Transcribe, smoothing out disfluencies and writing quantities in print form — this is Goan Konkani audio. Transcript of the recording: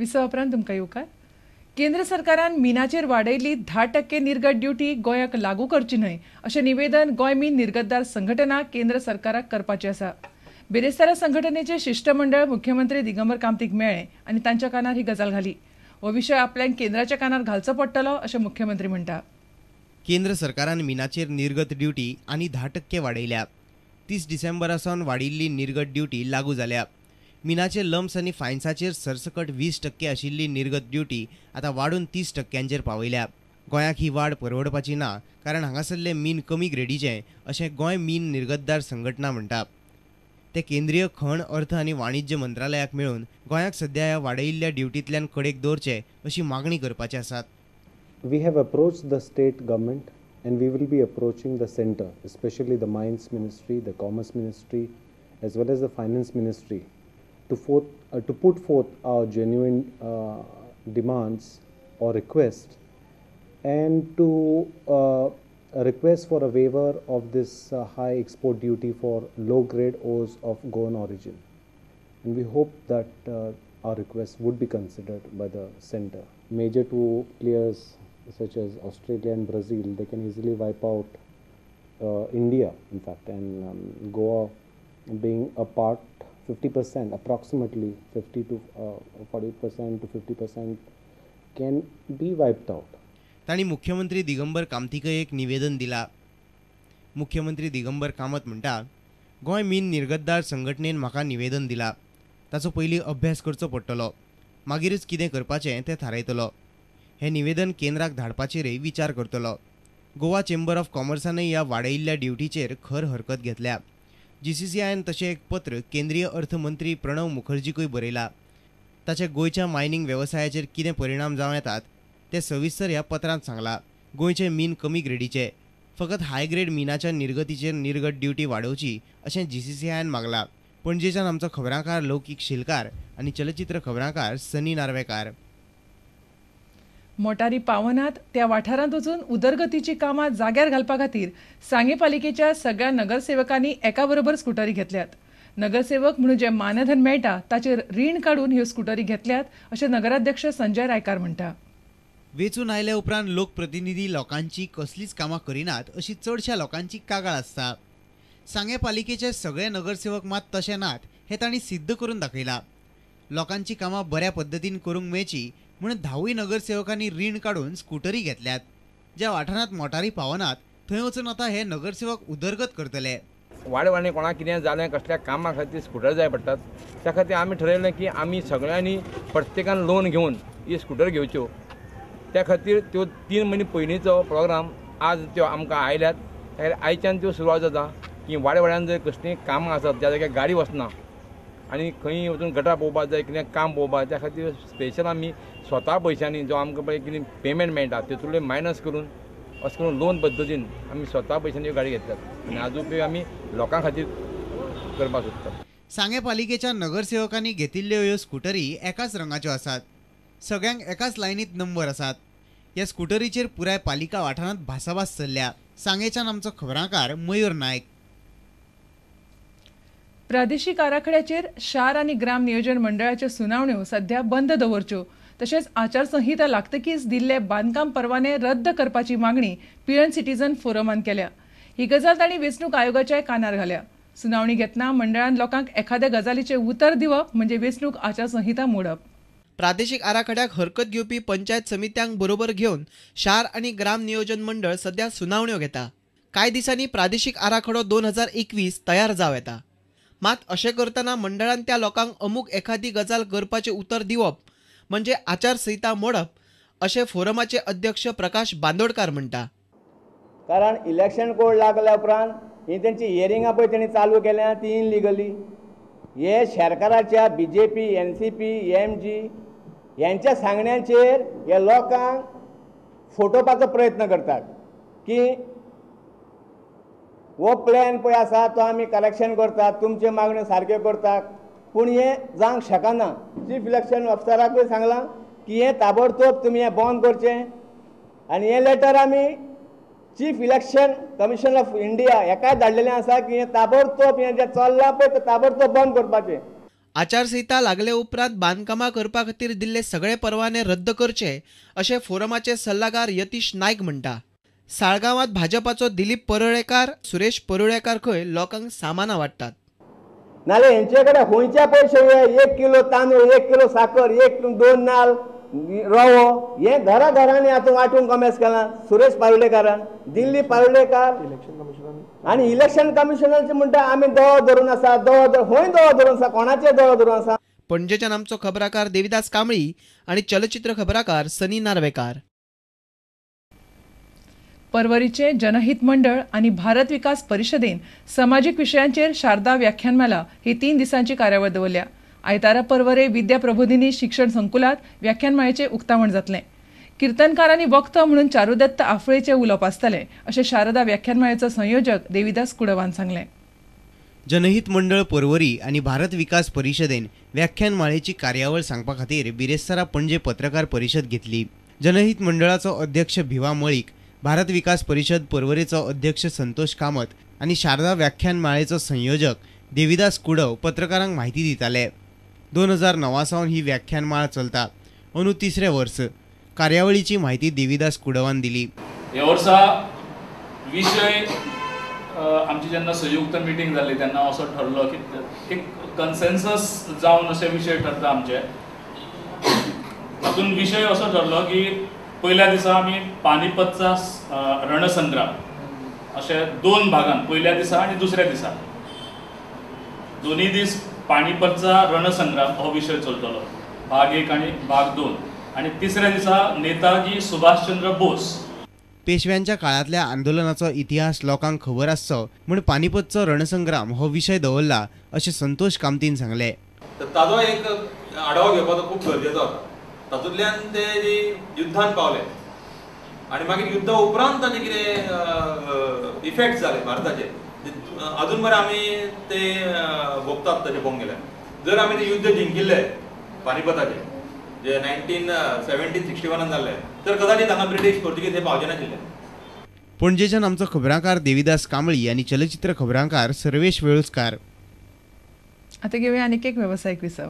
विसवा उपरांत तुमकां येवकार. केंद्र सरकारान मिनाचेर वाडयल्ली 10% निर्गत ड्युटी गोंयाक लागू करची न्हय अशें निवेदन गोंय मीन निर्गतदार संघटना केंद्र सरकाराक करपाचें आसा. बिरेस्तारा संघटनेचे शिश्टमंडळ मुख्यमंत्री दिगंबर कामतीक मेळ्ळें आनी तांच्या कानार ही गजाल घाली. हो विशय आपल्याक केंद्राच्या कानार घालचो पडटलो अशें मुख्यमंत्री म्हणटा. केंद्र सरकारान मिनाचेर निर्गत ड्युटी आनी 10% वाडयल्या. 30 डिसेंबरा सावन वाडिल्ली निर्गत ड्युटी लागू जाल्या. मिनाचे लम्स आनी फायन्साचेर सरसकट 20% आशिल्ली निर्गत ड्युटी आतां वाडून 30% पावयल्या. गोंयाक ही वाड परवडपाची ना, कारण हांगासरलें मीन कमी ग्रेडीचें अशें गोंय मीन निर्गतदार संघटना म्हणटा. ते केंद्रीय खण, अर्थ आनी वाणिज्य मंत्रालयाक मेळून गोंयाक सध्या ह्या वाडयिल्ल्या ड्युटींतल्यान कडेक दवरचे अशी मागणी करपाचे आसात. We have approached the state government and we will be approaching the center, especially the Mines Ministry, the Commerce Ministry, as well as the Finance Ministry, to put forth our genuine demands or requests, and to request for a waiver of this high export duty for low-grade ores of Goan origin. And we hope that our request would be considered by the center. Major two players such as Australia and Brazil, they can easily wipe out India, in fact, and Goa being a part, 50%, approximately 50 to 40% to 50% can be wiped out. तांणी मुख्यमंत्री दिगंबर कामतीकय एक निवेदन दिला. मुख्यमंत्री दिगंबर कामत म्हणटा, गोंय मीन निर्गतदार संघटनेन म्हाका निवेदन दिला, ताचो पयलीं अभ्यास करचो पडटलो, मागीरच कितें करपाचें तें थारायतलो. हें निवेदन केंद्राक धाडपाचेरय विचार करतलो. गोवा चेंबर ऑफ कॉमर्सानय ह्या वाडयिल्ल्या ड्युटीचेर खर हरकत घेतल्या. जीसीसीआयन तशें एक पत्र केंद्रीय अर्थमंत्री प्रणव मुखर्जीकूय बरयला. ताचे गोंयच्या मायनिंग वेवसायाचेर कितें परिणाम जावं येतात ते सविस्तर ह्या पत्रांत सांगला. गोंयचें मीन कमी ग्रेडीचें, फकत हाय ग्रेड मिनाच्या निर्गतीचेर निर्गत ड्युटी वाडोवची अशें जीसीसीआयन मागला. पणजेच्यान आमचो खबरांकार लौकीक शिलकार आनी चलचित्र खबरांकार सनी नार्वेकार. मोटारी पावनात त्या वाठारांत वचून उदरगतीची कामां जाग्यार घालपा खातीर सांगें पालिकेच्या सगळ्या नगरसेवकांनी एका बरोबर स्कुटरी घेतल्यात. नगरसेवक म्हणून जे मानधन मेळटा ताचेर रीण काडून ह्यो स्कुटरी घेतल्यात अशें नगराध्यक्ष संजय रायकार म्हणटा. वेंचून आयल्या उपरांत लोकप्रतिनिधी लोकांची कसलीच कामां करिनात अशी चडश्या लोकांची कागाळ आसता. सांगें पालिकेचे सगळे नगरसेवक मात तशे नात हें तांणी सिद्ध करून दाखयलां. लोकांची कामां बऱ्या पद्दतीन करूंक मेळची म्हणून 10 नगरसेवकांनी रीण काडून स्कुटरी घेतल्यात. ज्या वाठारांत मोटारी पावनात थंय वचून आतां हे नगरसेवक उदरगत करतले. वाडवाडीन कोणाक कितें जालें, कसल्या कामा खातीर स्कुटर जाय पडटात, त्या खातीर आमी ठरयलें की आमी सगळ्यांनी प्रत्येकान लोन घेवन ही स्कुटर घेवच्यो. त्या खातीर त्यो 3 म्हयने पयलींचो प्रोग्राम आज त्यो आमकां आयल्यात. त्या खातीर आयच्यान त्यो सुरवात जाता की वाडवाड्यान जर कसलीं कामां आसात ज्या जाग्यार गाडी वचना आनी खंय वचून गटार पळोवपाक जाय, कितें काम पळोवपाक, त्या खातीर स्पेशल आमी स्वता पयशांनी जो आमकां पळय कितें पेमेंट मेळटा तेतूंतले मायनस करून अशें करून लोन पद्दतीन आमी स्वता पयशांनी ह्यो गाडी घेतल्यात आनी आजून उपयोग आमी लोकां खातीर करपाक सोदतात. सांगें पालिकेच्या नगरसेवकांनी घेतिल्ल्यो ह्यो स्कुटरी एकाच रंगाच्यो आसात. सगळ्यांक एकाच लायनीत नंबर आसात. ह्या स्कुटरीचेर पुराय पालिका वाठारांत भासाभास चल्ल्या. सांगेच्यान आमचो खबरांकार मयूर नायक. प्रादेशीक आराखड्याचेर शार आनी ग्राम नियोजन मंडळाच्यो सुनावण्यो सध्या बंद दवरच्यो, तशेंच आचारसंहिता लागतकीच दिल्ले बांदकाम परवाने रद्द करपाची मागणी पिळर्ण सिटीजन फोरमान केल्या. ही गजाल तांणी वेंचणूक आयोगाच्या कानार घाल्या. सुनावणी घेतना मंडळान लोकांक एखाद्या गजालीचें उतर दिवप म्हणजे वेंचणूक आचारसंहिता मोडप. प्रादेशीक आराखड्याक हरकत घेवपी पंचायत समित्यांक बरोबर घेवन शार आनी ग्राम नियोजन मंडळ सध्या सुनावण्यो घेता. कांय दिसांनी प्रादेशीक आराखडो 2021 तयार जावं येता. मात अशें करतना मंडळान त्या लोकांक अमूक एखादी गजाल करपाचें उतर दिवप म्हणजे आचारसंहिता मोडप अशें फोरमाचे अध्यक्ष प्रकाश बांदोडकार म्हणटा. कारण इलेक्शन कोड लागल्या उपरांत ही तेंची हियरिंगां पळय तेणी चालू केल्या ती इनलिगली. हे सरकाराच्या बीजेपी, एनसीपी, एमजी यांच्या सांगण्याचेर हे लोकांक फटोवपाचो प्रयत्न करतात की हो प्लॅन पळय आसा तो आमी करेक्शन करतात, तुमच्यो मागण्यो सारक्यो करतात, पूण हें जावंक शकना. चीफ इलेक्शन ऑफिसराकूय सांगलां की हें ताबडतोब तुमी हें बंद करचें आनी हें लेटर आमी chief election commission of India हेकाय धाडलेलें आसा की हें ताबडतोब हें जें चल्लां पळय तें ताबडतोब बंद करपाचें. आचारसंहिता लागले उपरांत बांदकामां करपा खातीर दिल्ले सगळे परवाने रद्द करचे अशें फोरमाचे सल्लागार यतीश नायक म्हणटा. साळगांवांत भाजपाचो दिलीप परुळेकार, सुरेश परुळेकार खंय लोकांक सामानां वांट्टात. नाल्यार हेंचे कडेन खंयचे पयशे हे 1 किलो तांदूळ, 1 किलो साकर, 1-2 नाल रवो हे घरा घरांनी आतां वांटूंक कॉमेस केलां सुरेश पारुलेकारान, दिल्ली पारुलेकार आनी इलेक्शन कमिशनाचे म्हणटा आमी दोळो धरून आसा, दोळो खंय दोळो धरून आसा, कोणाचे दोळो धरून आसा. पणजेच्यान आमचो खबराकार देविदास कांबळी आनी चलचित्र खबराकार सनी नार्वेकार. परवरीचे जनहित मंडळ आनी भारत विकास परिषदेन समाजीक विशयांचेर शारदा व्याख्यानमाला ही 3 दिसांची कार्यावळ दवरल्या. आयतारा परवरे विद्या प्रबोधिनी शिक्षण संकुलात व्याख्यानमाळेचें उक्तावण जातलें. किर्तनकारांनी वक्तो म्हणून चारुदत्त आफळेचें उलोवप आसतलें अशें शारदा व्याख्यानमाळेचो संयोजक देविदास कुडवान सांगलें. जनहित मंडळ परवरी आनी भारत विकास परिषदेन व्याख्यानमाळेची कार्यावळ सांगपा खातीर बिरेस्तारा पणजे पत्रकार परिशद घेतली. जनहित मंडळाचो अध्यक्ष भिवा मळीक, भारत विकास परिषद परवरेचो अध्यक्ष संतोष कामत आनी शारदा व्याख्यानमाळेचो संयोजक देविदास कुडव पत्रकारांक म्हायती दिताले. 2009 सावन ही व्याख्यानमाळ चलता. अंदू तिसरें वर्स. कार्यावळीची म्हायती देविदास कुडवान दिली. ह्या वर्सा विशय आमची जेन्ना संयुक्त मिटींग जाली तेन्ना असो ठरलो की एक कन्सेन्सस जावन अशे विशय ठरता आमचे. तातूंत विशय असो ठरलो की पयल्या दिसा आमी पानिपतचा रणसंग्राम अशे 2 भागान, पयल्या दिसा आनी दुसऱ्या दिसा, दोन्ही दीस पानिपतचा रणसंग्राम हो विशय चलतलो, भाग 1 आनी भाग 2. आनी तिसऱ्या दिसा नेताजी सुभाषचंद्र बोस. पेशव्यांच्या काळांतल्या आंदोलनाचो इतिहास लोकांक खबर आसचो म्हूण पानिपतचो रणसंग्राम हो विशय दवरला अशें संतोष कामतीन सांगलें. ताजो एक आढावो घेवपाचो खूब गरजेचो आसा. तातूंतल्यान ते युद्धान पावले आनी मागीर युद्धा उपरांत ताजे कितें इफेक्ट जाले भारताचे अजून मरे आमी ते भोगतात ताजे पळोवंक गेल्यार. जर आमी ते युद्ध जिंकिल्ले पानिपताचे जे 1917-61 जाल्ले तर कदाचित हांगा ब्रिटीश पोर्तुगीज हे पावचे नाशिल्ले. पणजेच्यान आमचो खबरांकार देविदास कांबळी आनी चलचित्र खबरांकार सर्वेश वेळुस्कार. आतां घेवया आनीक एक वेवसायीक विसव.